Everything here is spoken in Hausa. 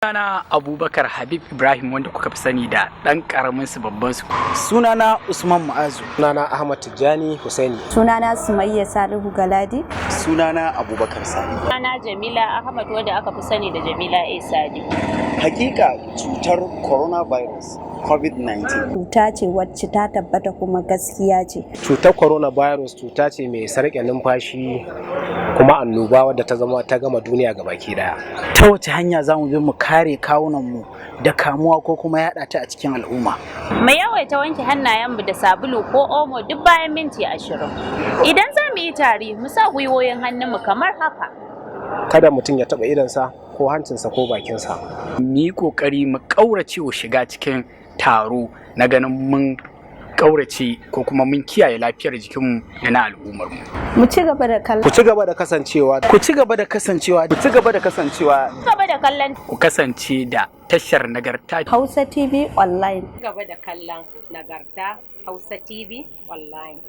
Sunana Abubakar Habib Ibrahim, wanda kuka fi sani da ɗan ƙaramin su babban su. Sunana Usman Mu'azu. Sunana Ahmad Tijjani Husaini. Sunana Sumayya Salihu Galadi. Sunana Abubakar Sani. Sunana Jamila Ahmad, wadda aka fi sani da Jamila A Sadi. Hakika cutar coronavirus, COVID-19, Cuta ce wacce ta tabbata kuma gaskiya ce. Cutar coronavirus cuta ce mai sarƙe numfashi kuma annoba wadda ta zama ta gama duniya gabaki daya. Ta wace hanya za mu bi mu kare kawunanmu da kamuwa ko kuma yaɗa ta a cikin al'umma? Mu yawaita wanke hannayenmu da sabulu ko Omo duk bayan minti 20. Idan za mu yi tari, mu sa gwiwoyin hannunmu kamar haka. Kada mutum ya taɓa idonsa ko hancinsa ko bakinsa. Mu yi ƙoƙari mu ƙaurace wa shiga cikin taro na ganin mun ƙaurace ko kuma mun kiyaye lafiyar jikinmu da na al'ummarmu. Mu ci gaba da kallon. Ku ci gaba da kasancewa. Ku ci gaba da kasancewa. Ku ci gaba da kasancewa. Gaba da kallon. Ku kasance da tashar Nagarta Hausa TV Online. Gaba da kallon Nagarta Hausa TV Online.